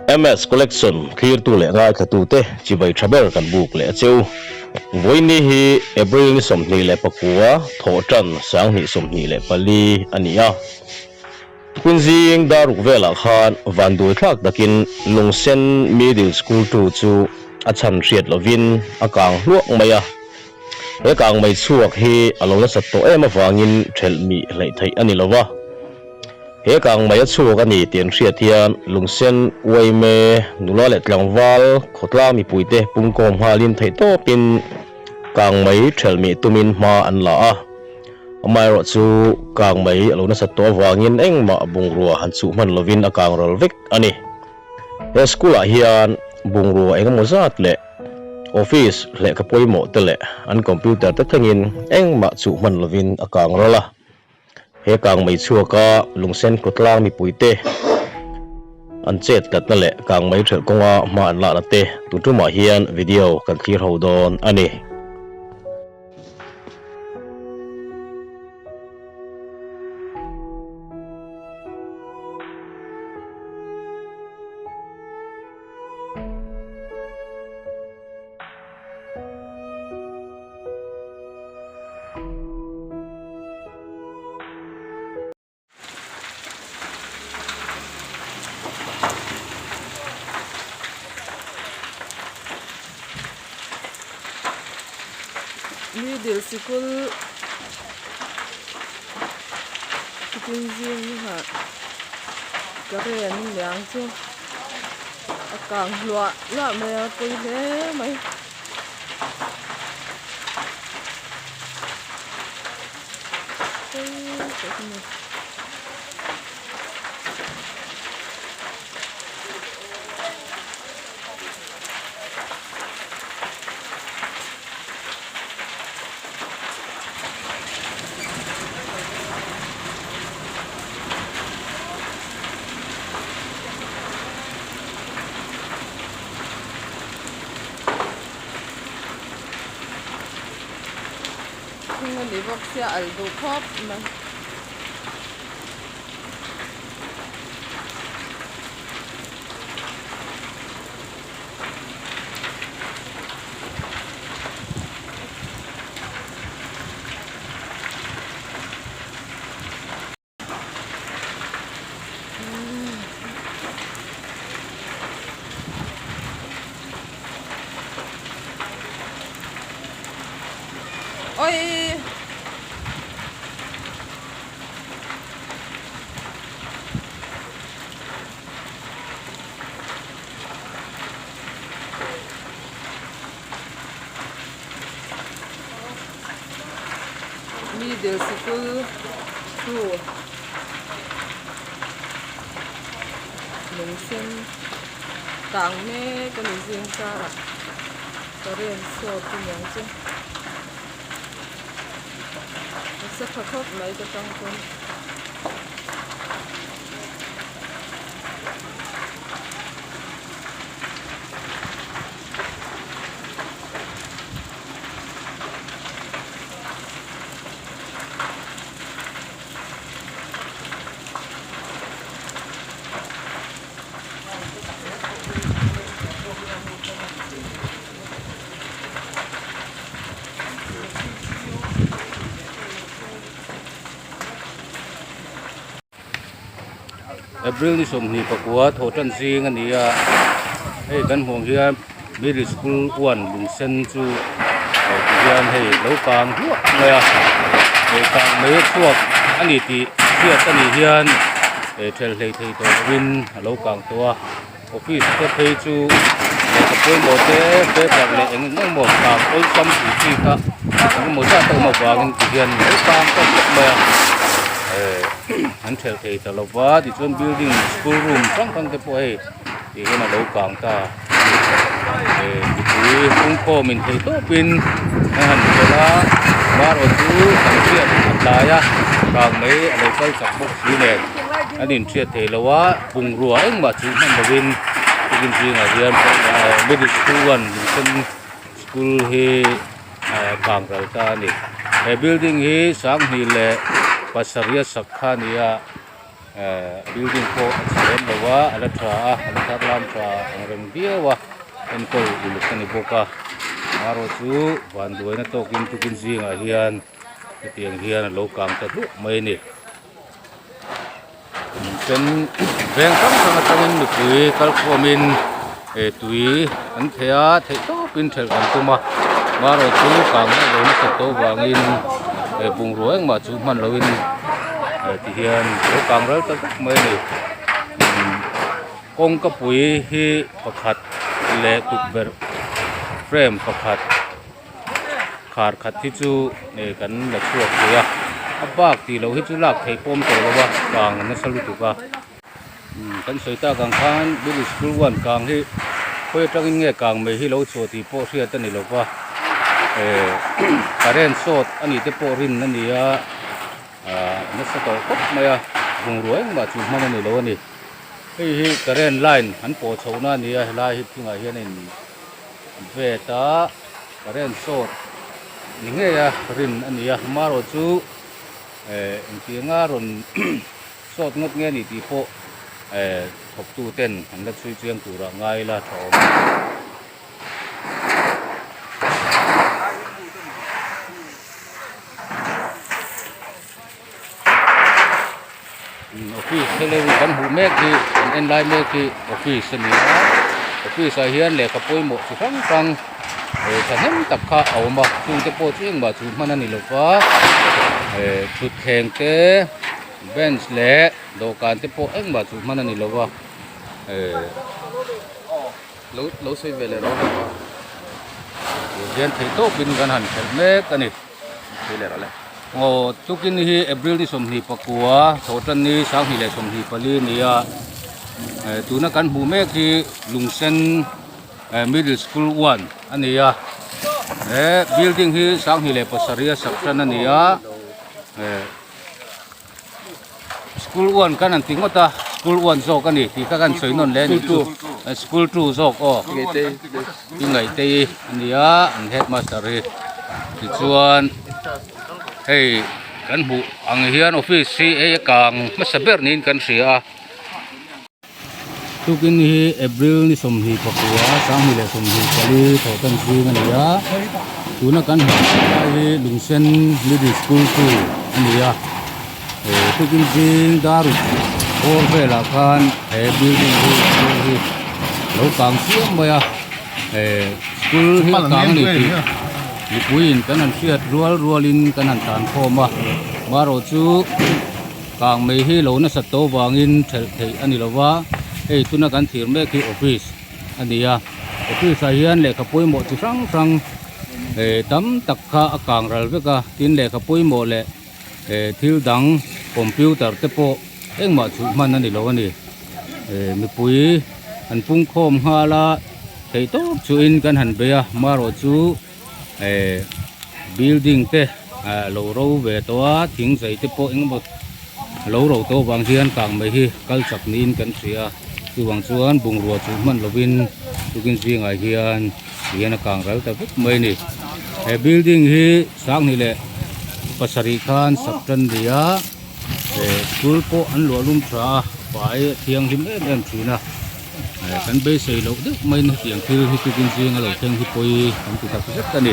MS Collection thlirtu leh ngaithlatute chibai tha ber kan buk leh a cheu. Vawiini hi April ni 29 thawh tan 2024 a ni a. Tukunzing dar ruk velah khan vanduai thlak takin Lungsen Middle School tu chu a chhan hriat lovin a kang hluak mai a. He kang mai chhuak hi a lo nasat tawh em avangin thelh mih hleih theih a ni lo va. He kang mai a chhuak a ni tih an hriat hian Lungsen Uaime nula leh tlangval khawtlang mipuite pungkawm nghalin theihtawpin kang mai thelh mih tumin hma an la a. Amaherawh chu kang mai a lo nasat tawh avangin engmah bungrua han chuh hman lovin a kang ral vek a ni. He school ah hian bungrua engemaw zat leh office lehkha pawimawh te leh an computer te thlengin engmah chuh hman lovin a kang ral a. He kang mai chhuaka Lungsen khawtlang mipuite an chet tlatna leh kang mai thelh kawnga hma an lakna te tun tumah hian video kan thlir ho dawn a ni. Middle sikul thuthleng zing ah current liang chu a kang hluah hluah mai a pawi hle mai. Thing a ni bawk sia alh duh khawp mai. Oi! Middle sikul chu lung sen kang mek a ni zing karah current sawt a niang chu a sa tha khawp mai ta tang pawn. April ni 24 thawh tan zing a ni a hei kan hmuh ang hian middle school one lungsen chu lo ti hian hei lo kang hluah mai a hei kang mai a chhuak a ni tih hriat a nih hian eh thelh hlei thei tawh lovin a lo kang tawh a office te phei chu lehkha pawimawh te paper leh eng eng emaw kang awlsam tih chi kha eng emaw zat a awm avangin ti hian lo kang ta hluah mai a eh an thelh thei ta lova tichuan building school room hrang hrang te pawh hei tih hian a lo kang ta a ni eh mipui pungkhawm in theih tawpin an han khelh a marawh chu kan hriat a tlai a kang mai a lo kal chak bawk si nen an inhriat thei lo a bungrua engmah chu hman lovin tukin zingah hian middle school one lungsen school hi ah kang ral ta a ni he building hi 27 sak kha a ni a. Ehh building pawh a chhe lem lo a a la tha a a la thar lam tha ang reng viau a enkawl uluk a ni bawk a marawh chu vanduaina tawkin tukin zingah hian hetiang hian a lo kang ta hluah mai a ni ten veng hrang hrang atangin mipui kalkhawmin eh tui an theh a theih tawpin thelh an tum a marawh chu kang hi a lo nasat tawh avangin eh bungrua engmah chu hman loin eh ti hian lo kang ral ta vek mai a ni umm kawngka pui hi pakhat leh tukverh frame pakhat khar khat hi chu eh kan la chhuak thei a a bak tih loh hi chu lak theih pawm tawh lo a kang a nasa lutuk a. Umm kan sawi tak ang khan Middle School one kang hi khawi atangin nge kang mai hi lo chhuah tih pawh hriat a ni lo va eh current short a nih te pawh rin a ni a ah nasa tawh khawp mai a bungrua engmah chu hman a ni lo a ni hei hi current line an pawh chhoh na a ni a helai hi thingah hian a in vet a current short ni ngei a rin a ni a amaherawh chu eh engtianga rawn Sawt ngawt nge ni tih pawh eh thawktu ten an la chhui chiang turah ngai ila tha awm. Office helai kan hmuh mek hi kan en lai mek hi office a ni a office ah hian lehkha pawimawh chi hrang hrang eh thahnem tak kha a awm a chungte pawh chu engmah chu hman a ni lo va eh thutthleng te. Bench leh dawhkan te pawh engmah chu hman a ni lo va eh Lo lo sawi ve leh rawh Tih hian theih tawpin kan han khelh mek a ni. Sawi leh rawh le. Aw tukin hi April ni 29 Thawhtanni 2024 a ni a eh tuna kan hmuh mek hi Lungsen eh Middle School one a ni a he building hi 2007 a sak tan a ni a eh. School one kan han ti ngawt a school one zawk a ni tih kha kan sawi nawn leh a nih chu school two zawk aw i ngaihte i a ni a an headmaster hi tichuan hei kan hmuh ang hian office hi hei a kang hmasa ber niin kan hria a. Tukin hi April ni 29 2024 thawhtan zing a ni a, tuna kan hmuh lai hi Lungsen Middle School chu a ni a, eh tukin zing dar bawr velah khan he building hi school hi lo kang chiam mai a, eh school hi a kang a ni tih mipuiin kan han hriat rual rualin kan han tan khawm a, marawh chu. Kang mai hi lo nasat tawh vangin thelh theih a ni lo va, hei tuna kan thlir mek hi office a ni a, office ah hian lehkha pawimawh chi hrang hrang eh tam tak kha a kang ral vek a, tin lehkha pawimawh leh eh thil dang computer te pawh engmah chhuh hman a ni lo a ni, eh mipui an pungkhawm nghal a theih tawp chuhin kan han bei a, marawh chu. Eh building te ah lo ro ve tawh a thing zai te pawh engemaw lo ro tawh vang hian kang mai hi kal chak niin kan hria a chuvang chuan bungrua chu hman lovin tukin zingah hian tihian a kang ral ta vek mai a ni he building hi 2007 khan sak tan ni a eh school pawh an luah lum tha a fai a thianghlim em em thin a. Eh kan beisei loh deuh maiin hetiang thil hi tukin zinga lo thleng hi pawi kan ti tak zet a ni.